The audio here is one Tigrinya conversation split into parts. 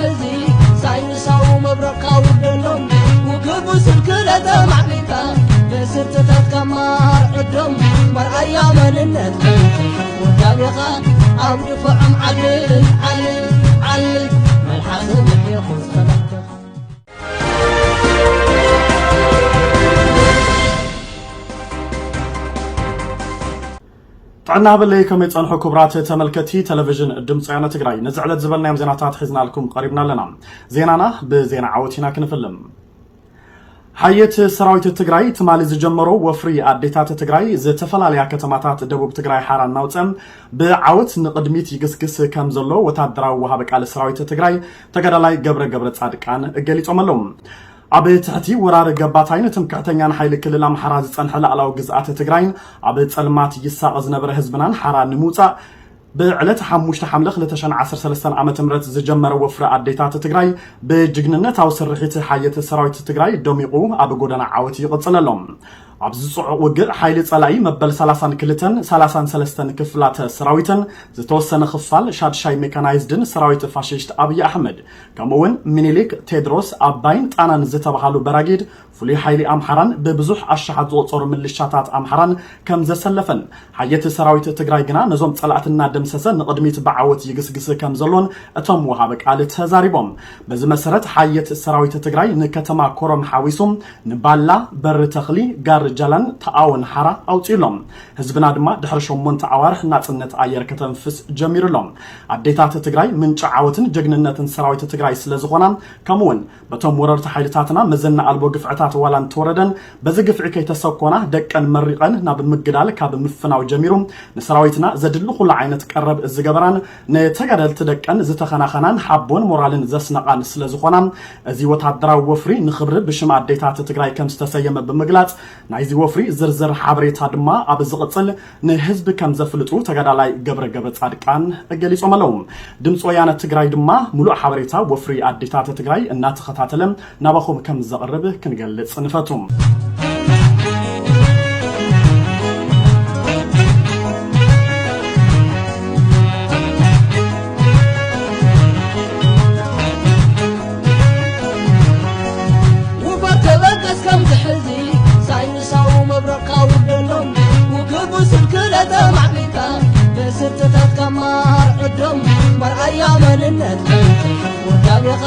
እዚ ሳይንሳዊ መብረቕካ ውደሎም፣ ውግእ ብስልክለተ ማዕቢልካ፣ ብስርትታትካ ማር ዕዶም፣ መርኣያ መንነት ውዳቤኻ ኣብ ድፋዖም ዓልል፣ ዓልል፣ ዓልል፣ መልሓስ ምሕየኹ ሰላምታኻ። ጥዕና ሃበለይ፣ ከመይ ጸንሑ ክቡራት ተመልከቲ ቴሌቪዥን ድምፂ ወያነ ትግራይ? ነዚ ዕለት ዝበልናዮም ዜናታት ሒዝናልኩም ቀሪብና ኣለና። ዜናና ብዜና ዓወት ኢና ክንፍልም። ሓየት ሰራዊት ትግራይ ትማሊ ዝጀመሮ ወፍሪ ኣዴታት ትግራይ ዝተፈላለያ ከተማታት ደቡብ ትግራይ ሓራ እናውፀ ብዓወት ንቕድሚት ይግስግስ ከም ዘሎ ወታደራዊ ወሃቢ ቃል ሰራዊት ትግራይ ተጋዳላይ ገብረ ገብረ ጻድቃን ገሊጾም ኣለዉ። ኣብ ትሕቲ ወራር ገባታይን ትምክሕተኛን ሓይሊ ክልል ኣምሓራ ዝጸንሐ ላዕላዊ ግዝኣት ትግራይን ኣብ ጸልማት ይሳቐ ዝነበረ ህዝብናን ሓራ ንምውጻእ ብዕለት ሓሙሽተ ሓምለ ክልተ ሽሕን ዓሰርተ ሰለስተን ዓመተ ምህረት ዝጀመረ ወፍሪ ኣዴታት ትግራይ ብጅግንነታዊ ስርሒት ሓየት ሰራዊት ትግራይ ደሚቑ ኣብ ጎደና ዓወት ይቕጽል ኣሎ። ኣብዚ ጽዑቕ ውግእ ሓይሊ ጸላኢ መበል ሰላሳን ክልተን ሰላሳን ሰለስተን ክፍላተ ሰራዊትን ዝተወሰነ ክፋል ሻድሻይ ሜካናይዝድን ሰራዊት ፋሽስት ኣብይ ኣሕመድ ከምኡውን ሚኒሊክ፣ ቴድሮስ፣ ኣባይን ጣናን ዝተባሃሉ በራጊድ ፍሉይ ሓይሊ ኣምሓራን ብብዙሕ ኣሽሓት ዝቑጸሩ ምልሻታት ኣምሓራን ከም ዘሰለፈን ሓየት ሰራዊት ትግራይ ግና ነዞም ጸላእቲ እናደምሰሰ ንቕድሚት ብዓወት ይግስግስ ከም ዘሎን እቶም ወሃቢ ቃል ተዛሪቦም። በዚ መሰረት ሓየት ሰራዊት ትግራይ ንከተማ ኮረም ሓዊሱ ንባላ፣ በሪ ተኽሊ፣ ጋር ጃላን ተኣወን ሓራ ኣውፂኡሎም። ህዝብና ድማ ድሕሪ ሸሞንተ ኣዋርሕ ናፅነት ኣየር ከተንፍስ ጀሚሩሎም። ኣዴታት ትግራይ ምንጪ ዓወትን ጀግንነትን ሰራዊት ትግራይ ስለ ዝኾና ከምኡውን በቶም ወረርቲ ሓይልታትና መዘና ኣልቦ ግፍዕታት ዋላ እንተወረደን በዚ ግፍዒ ከይተሰኮና ደቀን መሪቐን ናብ ምግዳል ካብ ምፍናው ጀሚሩ ንሰራዊትና ዘድሊ ኩሉ ዓይነት ቀረብ ዝገበራን ንተጋደልቲ ደቀን ዝተኸናኸናን ሓቦን ሞራልን ዘስነቓን ስለ ዝኾና እዚ ወታደራዊ ወፍሪ ንኽብሪ ብሽም ኣዴታት ትግራይ ከም ዝተሰየመ ብምግላጽ ናይዚ ወፍሪ ዝርዝር ሓበሬታ ድማ ኣብ ዝቕጽል ንህዝቢ ከም ዘፍልጡ ተጋዳላይ ገብረ ገብረ ጻድቃን ገሊጾም ኣለዉ። ድምፂ ወያነ ትግራይ ድማ ሙሉእ ሓበሬታ ወፍሪ ኣዴታት ትግራይ እናተኸታተለ ናባኹም ከም ዘቕርብ ክንገልጽ ንፈቱ። ውፈር ተበገስ ከምዚ ሕዚ ሳይንሳዊ መብረቕካ ውደሎም፣ ውግእ ብስልክለ ተማዕቢልካ ብስርትታትካ ማር ዕዶም፣ መርኣያ መንነት ውዳቤኻ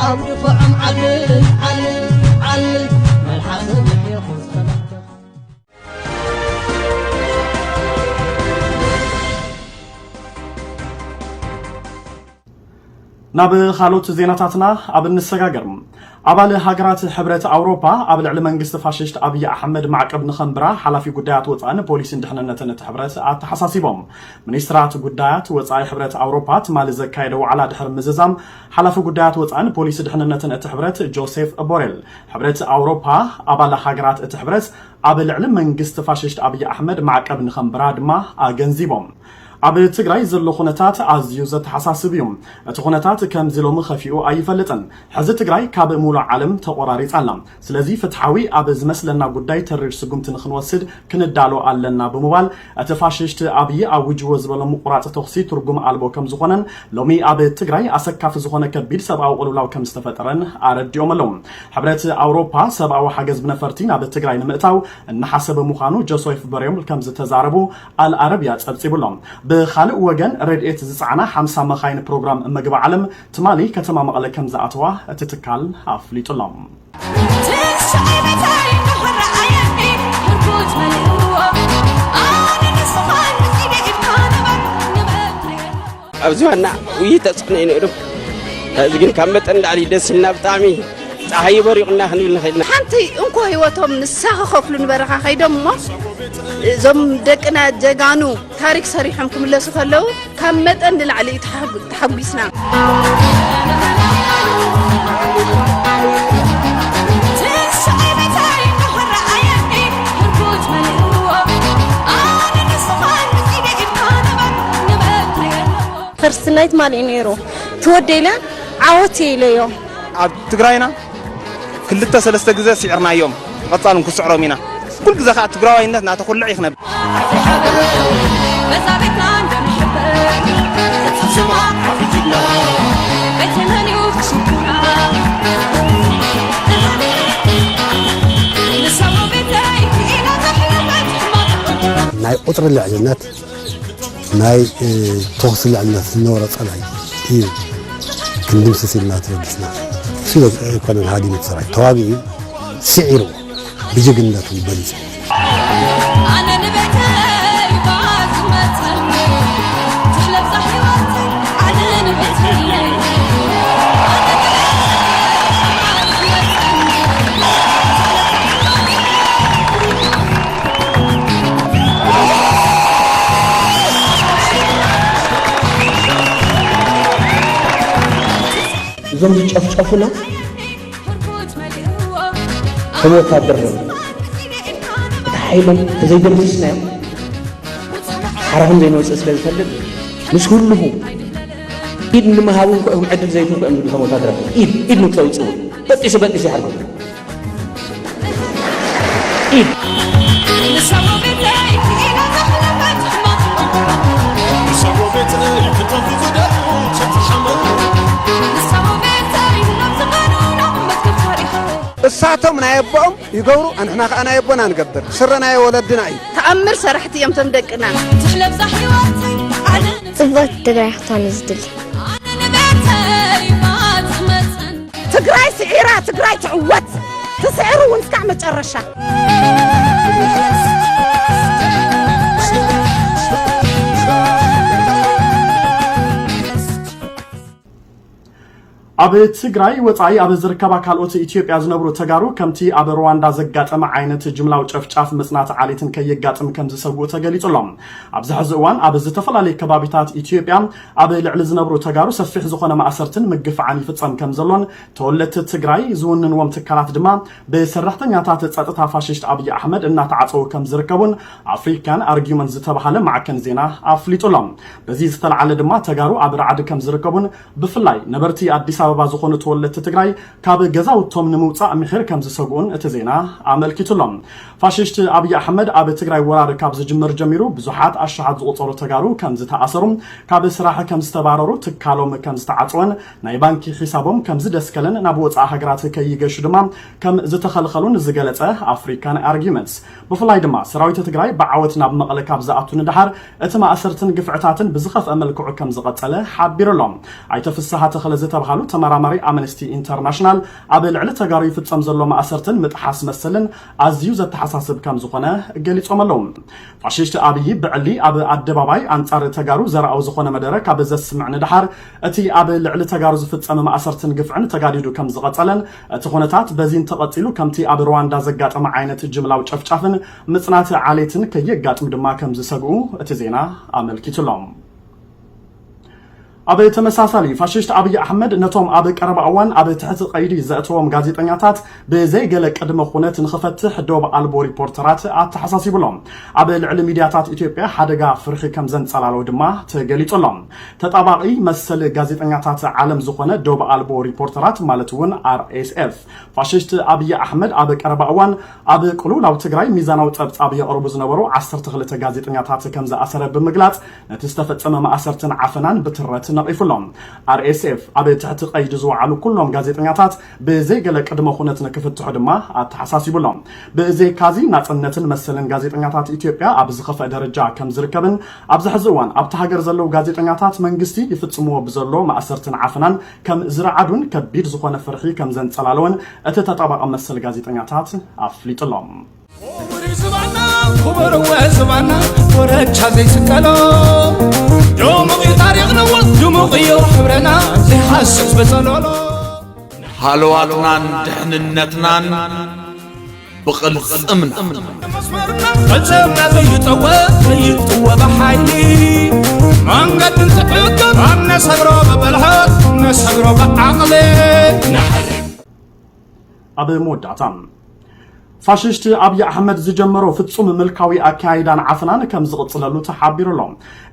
ኣብ ድፋዖም ዓልል፣ ዓልል፣ ዓልል፣ መልሓስ ምሕየኹ ሰላምታኻ። ናብ ካልኦት ዜናታትና ኣብ እንሰጋገር። ኣባል ሃገራት ሕብረት ኣውሮፓ ኣብ ልዕሊ መንግስቲ ፋሽስት ኣብይ ኣሕመድ ማዕቀብ ንኸንብራ ሓላፊ ጉዳያት ወፃእን ፖሊሲን ድሕንነትን እቲ ሕብረት ኣተሓሳሲቦም። ሚኒስትራት ጉዳያት ወፃኢ ሕብረት ኣውሮፓ ትማሊ ዘካየደ ዋዕላ ድሕሪ ምዝዛም ሓላፊ ጉዳያት ወፃእን ፖሊሲ ድሕንነትን እቲ ሕብረት ጆሴፍ ቦሬል ሕብረት ኣውሮፓ ኣባል ሃገራት እቲ ሕብረት ኣብ ልዕሊ መንግስቲ ፋሽስት ኣብይ ኣሕመድ ማዕቀብ ንኸንብራ ድማ ኣገንዚቦም። ኣብ ትግራይ ዘሎ ኩነታት ኣዝዩ ዘተሓሳስብ እዩ። እቲ ኩነታት ከምዚ ሎሚ ከፊኡ ኣይፈልጥን። ሕዚ ትግራይ ካብ ሙሉእ ዓለም ተቆራሪጻ ኣላ። ስለዚ ፍትሓዊ ኣብ ዝመስለና ጉዳይ ተሪር ስጉምቲ ንክንወስድ ክንዳሎ ኣለና ብምባል እቲ ፋሽስት ኣብይ ኣውጅዎ ዝበሎ ምቁራጽ ተኹሲ ትርጉም ኣልቦ ከም ዝኾነን ሎሚ ኣብ ትግራይ ኣሰካፊ ዝኾነ ከቢድ ሰብኣዊ ቅልውላው ከም ዝተፈጠረን ኣረዲኦም ኣለዉ። ሕብረት ኣውሮፓ ሰብኣዊ ሓገዝ ብነፈርቲ ናብ ትግራይ ንምእታው እናሓሰበ ምዃኑ ጆሴፍ ቦሬል ከም ዝተዛረቡ ኣልኣረብያ ጸብጺቡ ኣሎ። ብኻልእ ወገን ረድኤት ዝጸዓና ሓምሳ መኻይን ፕሮግራም መግቢ ዓለም ትማሊ ከተማ መቐለ ከም ዝኣተዋ እቲ ትካል ኣፍሊጡ ኣሎ። ኣብዚ ዋና ውይይት ተጽዕኖ እዩ ነይሩ። ሕዚ ግን ካብ መጠን ንላዕሊ ደስ ኢልና ብጣዕሚ ጸሓይ በሪቑና ክንብል ንኽእል ኢና። ሓንቲ እንኮ ህይወቶም ንሳ ክኸፍሉ ንበረኻ ከይዶም እሞ እዞም ደቅና ጀጋኑ ታሪክ ሰሪሖም ክምለሱ ከለዉ ካብ መጠን ንላዕሊ እዩ ተሓጉ-፣ ተሓጒስና። ክርስትናይ ትማሊ እዩ ነይሩ። ትወደይ ኢለ ዓወት እየ ኢለዮ። ኣብ ትግራይና ክልተ ሰለስተ ግዜ ስዒርናዮም፣ ቀጻልን ክስዕሮም ኢና። ኩሉ ግዜ ከዓ ትግራዋይነት እናተኹልዕ እዩ ክነብር። በዛ ቤትና እንደንሕበር፣ ስማ ጅግና፣ ቤትነን እዩ ናይ ቁፅሪ ልዕልነት፣ ናይ ተኹሲ ልዕልነት ዝነበሮ ፀላኢ እዩ ክንድምስስ ኢልና ተበጊስና። እሱ ኣይኮነን ሃዲሙ ሰራዊት ተዋጊኡ ስዒሩ ብጅግንነቱ በሊፁ። እዞም ዝጨፍጨፉና ከም ወታደር ነው። እቲ ሓይሎም ተዘይደምስስናዮም ሓራ ከም ዘይንወፅእ ስለ ዝፈልጥ ምስ ኩልኹ ኢድ ንምሃቡ እንኮ እዮም ዕድል ዘይትንኮ እዮም ዝብሉ ከም ወታደራት ኢድ ኢድ ንክተውፅኡ በጢሱ በጢሱ ይሓርጎ ኢድ እሳቶም ናይ ኣቦኦም ይገብሩ ኣንሕና ከዓ ናይ ኣቦና ንገብር ስረ ናይ ወለድና እዩ። ተኣምር ሰራሕቲ እዮም ቶም ደቅና። ትሕለብዛ ህይወት ኣነ ጽብቕቲ ትግራይ ክትኮን እዩ ዝድሊ። ኣነ ንቤተይ ባጽመጸን ትግራይ ስዒራ ትግራይ ትዕወት ትስዕሩ እውን እስካዕ መጨረሻ። ኣብ ትግራይ ወፃኢ ኣብ ዝርከባ ካልኦት ኢትዮጵያ ዝነብሩ ተጋሩ ከምቲ ኣብ ሩዋንዳ ዘጋጠመ ዓይነት ጅምላዊ ጨፍጫፍ ምፅናት ዓሌትን ከየጋጥም ከምዝሰግኡ ተገሊፁ ኣሎ። ኣብዚ ሕዚ እዋን ኣብ ዝተፈላለዩ ከባቢታት ኢትዮጵያ ኣብ ልዕሊ ዝነብሩ ተጋሩ ሰፊሕ ዝኾነ ማእሰርትን ምግፋዕን ይፍፀም ከምዘሎን ተወለድቲ ትግራይ ዝውንንዎም ትካላት ድማ ብሰራሕተኛታት ፀጥታ ፋሽስት ኣብይ ኣሕመድ እናተዓፀዉ ከምዝርከቡን ኣፍሪካን ኣርጊመንት ዝተባሃለ ማዕከን ዜና ኣፍሊጡ ኣሎ። በዚ ዝተለዓለ ድማ ተጋሩ ኣብ ራዕዲ ከምዝርከቡን ብፍላይ ነበርቲ ኣዲስ ኣበባ ዝኾኑ ተወለድቲ ትግራይ ካብ ገዛውቶም ንምውፃእ ምሒር ከምዝሰግኡን እቲ ዜና ኣመልኪቱ ኣሎ። ፋሽስት ኣብይ ኣሕመድ ኣብ ትግራይ ወራር ካብ ዝጅምር ጀሚሩ ብዙሓት ኣሽሓት ዝቑፀሩ ተጋሩ ከምዝተኣሰሩ፣ ካብ ስራሕ ከምዝተባረሩ፣ ትካሎም ከምዝተዓፀወን ናይ ባንኪ ሒሳቦም ከምዝደስከለን ናብ ወፃኢ ሃገራት ከይገሹ ድማ ከም ዝተኸልኸሉን ዝገለፀ ኣፍሪካን ኣርጊመንትስ ብፍላይ ድማ ሰራዊት ትግራይ ብዓወት ናብ መቐለ ካብ ዝኣቱ ንደሓር እቲ ማእሰርትን ግፍዕታትን ብዝኸፍአ መልክዑ ከም ዝቐጸለ ሓቢሩ ኣሎ። ኣይተ ፍስሃ ተኽለ ዝተባሃሉ ተመራማሪ ኣምነስቲ ኢንተርናሽናል ኣብ ልዕሊ ተጋሩ ይፍጸም ዘሎ ማእሰርትን ምጥሓስ መሰልን ኣዝዩ ዘተሓሳስብ ከም ዝኾነ ገሊጾም ኣለዉ። ፋሽስት ኣብይ ብዕሊ ኣብ ኣደባባይ ኣንጻር ተጋሩ ዘርኣዊ ዝኾነ መደረ ካብ ዘስምዕ ንደሓር እቲ ኣብ ልዕሊ ተጋሩ ዝፍጸም ማእሰርትን ግፍዕን ተጋዲዱ ከም ዝቐጸለን እቲ ኩነታት በዚ እንተቐጺሉ ከምቲ ኣብ ሩዋንዳ ዘጋጠመ ዓይነት ጅምላዊ ጨፍጫፍን ምጽናት ዓሌትን ከየጋጥም ድማ ከም ዝሰግኡ እቲ ዜና ኣመልኪቱ ኣሎ። ኣብ ተመሳሳሊ ፋሽስት ኣብይ ኣሕመድ ነቶም ኣብ ቀረባ እዋን ኣብ ትሕቲ ቀይዲ ዘእተዎም ጋዜጠኛታት ብዘይገለ ቅድመ ኩነት ንኽፈትሕ ዶብ ኣልቦ ሪፖርተራት ኣተሓሳሲቡ ኣሎ። ኣብ ልዕሊ ሚድያታት ኢትዮጵያ ሓደጋ ፍርሒ ከም ዘንጸላሎ ድማ ተገሊጹ ኣሎ። ተጣባቒ መሰል ጋዜጠኛታት ዓለም ዝኾነ ዶብ ኣልቦ ሪፖርተራት ማለት እውን ኣር ኤስ ኤፍ ፋሽስት ኣብይ ኣሕመድ ኣብ ቀረባ እዋን ኣብ ቅልውላው ትግራይ ሚዛናዊ ጸብጻብ የቕርቡ ዝነበሩ ዓሰርተ ክልተ ጋዜጠኛታት ከም ዝኣሰረ ብምግላጽ ነቲ ዝተፈጸመ ማእሰርትን ዓፈናን ብትረት ነቒፉ ኣሎ። ኣር ኤስ ኤፍ ኣብ ትሕቲ ቀይዲ ዝወዓሉ ኩሎም ጋዜጠኛታት ብዘይገለ ቅድመ ኩነት ንክፍትሑ ድማ ኣተሓሳሲቡ ኣሎ። ብዘይካዚ ናጽነትን መሰልን ጋዜጠኛታት ኢትዮጵያ ኣብ ዝኸፍአ ደረጃ ከም ዝርከብን ኣብዚ ሕዚ እዋን ኣብቲ ሃገር ዘለዉ ጋዜጠኛታት መንግስቲ ይፍጽምዎ ብዘሎ ማእሰርትን ዓፈናን ከም ዝረዓዱን ከቢድ ዝኾነ ፍርሒ ከም ዘንጸላለወን እቲ ተጣባቒ መሰል ጋዜጠኛታት ኣፍሊጡ ኣሎ። ክቡር ዝባና ክቡር ዝባና ኮረቻ ዘይስቀሎ ድሙቕ እዩ ታሪኽና ድሙቕ እዩ ሕብረና ዘይሓስስ በጸሎሎ ሃለዋትናን ድሕንነትናን ብቕልጽምና መስመርና ቅልጽምና ዘይጠወ ዘይጥወ ብሓይሊ መንገዲ እንትዕቅብ ኣነሰግሮ ብብልሓት ነሰግሮ ብዓቕሊ ኣብ መወዳእታ ፋሽስት ኣብይ ኣሕመድ ዝጀመሮ ፍጹም ምልካዊ ኣካያይዳን ዓፈናን ከም ዝቕጽለሉ ተሓቢሩ ኣሎ።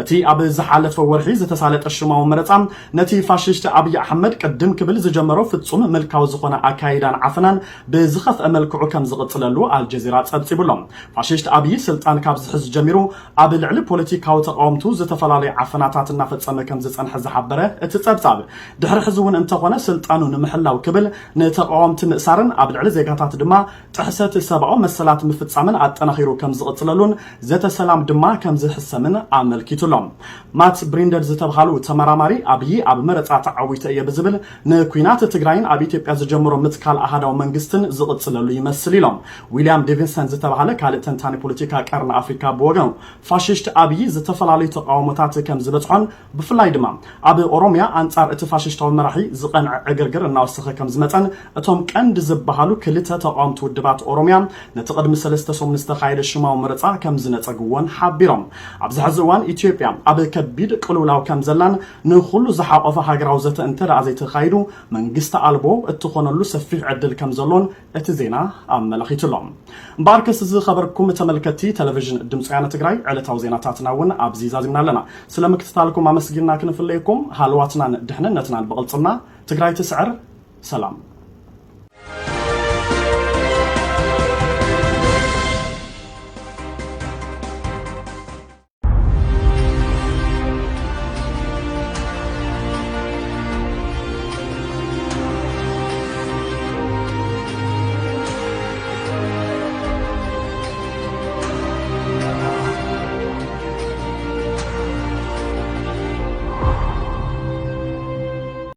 እቲ ኣብ ዝሓለፈ ወርሒ ዝተሳለጠ ሽማዊ መረጻ ነቲ ፋሽስት ኣብይ ኣሕመድ ቅድም ክብል ዝጀመሮ ፍጹም ምልካዊ ዝኾነ ኣካያይዳን ዓፈናን ብዝኸፍአ መልክዑ ከም ዝቕጽለሉ ኣልጀዚራ ጸብጺቡ ኣሎ። ፋሽስት ኣብይ ስልጣን ካብ ዝሕዝ ጀሚሩ ኣብ ልዕሊ ፖለቲካዊ ተቓወምቱ ዝተፈላለዩ ዓፈናታት እናፈጸመ ከም ዝጸንሐ ዝሓበረ እቲ ጸብጻብ ድሕሪ ሕዚ እውን እንተኾነ ስልጣኑ ንምሕላው ክብል ንተቓወምቲ ምእሳርን ኣብ ልዕሊ ዜጋታት ድማ ጥሕሰት ሰብኣዊ መሰላት ምፍጻምን ኣጠናኺሩ ከም ዝቕጽለሉን ዘተ ሰላም ድማ ከም ዝሕሰምን ኣመልኪቱ ኣሎ። ማት ብሪንደር ዝተብሃሉ ተመራማሪ፣ ኣብይ ኣብ መረጻ ተዓዊተ እየ ብዝብል ንኩናት ትግራይን ኣብ ኢትዮጵያ ዝጀመሮ ምትካል ኣሃዳዊ መንግስትን ዝቕጽለሉ ይመስል ኢሎም። ዊልያም ዴቪንሰን ዝተባሃለ ካልእ ተንታኒ ፖለቲካ ቀርኒ ኣፍሪካ ብወገኑ፣ ፋሽስት ኣብይ ዝተፈላለዩ ተቃውሞታት ከም ዝበጽሖን ብፍላይ ድማ ኣብ ኦሮሚያ ኣንጻር እቲ ፋሽስታዊ መራሒ ዝቐንዐ ዕግርግር እናወሰኸ ከም ዝመጸን እቶም ቀንዲ ዝበሃሉ ክልተ ተቃወምቲ ውድባት ኦሮሚያ ነቲ ቅድሚ ሰለስተ ሰሙን ዝተኻየደ ሽማዊ መረጻ ከም ዝነጸግዎን ሓቢሮም። ኣብዚ ሕዚ እዋን ኢትዮጵያ ኣብ ከቢድ ቅልውላው ከም ዘላን ንኹሉ ዝሓቆፈ ሃገራዊ ዘተ እንተ ደኣ ዘይተኻይዱ መንግስቲ ኣልቦ እትኾነሉ ሰፊሕ ዕድል ከም ዘሎን እቲ ዜና ኣመላኺቱ ኣሎ። እምበኣርከስ ዝኸበርኩም ተመልከትቲ ቴሌቪዥን ድምፂ ወያነ ትግራይ፣ ዕለታዊ ዜናታትና እውን ኣብዚ ዛዚምና ኣለና። ስለ ምክትታልኩም ኣመስጊንና ክንፍለየኩም፣ ሃልዋትናን ድሕንነትናን ብቕልፅምና። ትግራይ ትስዕር። ሰላም።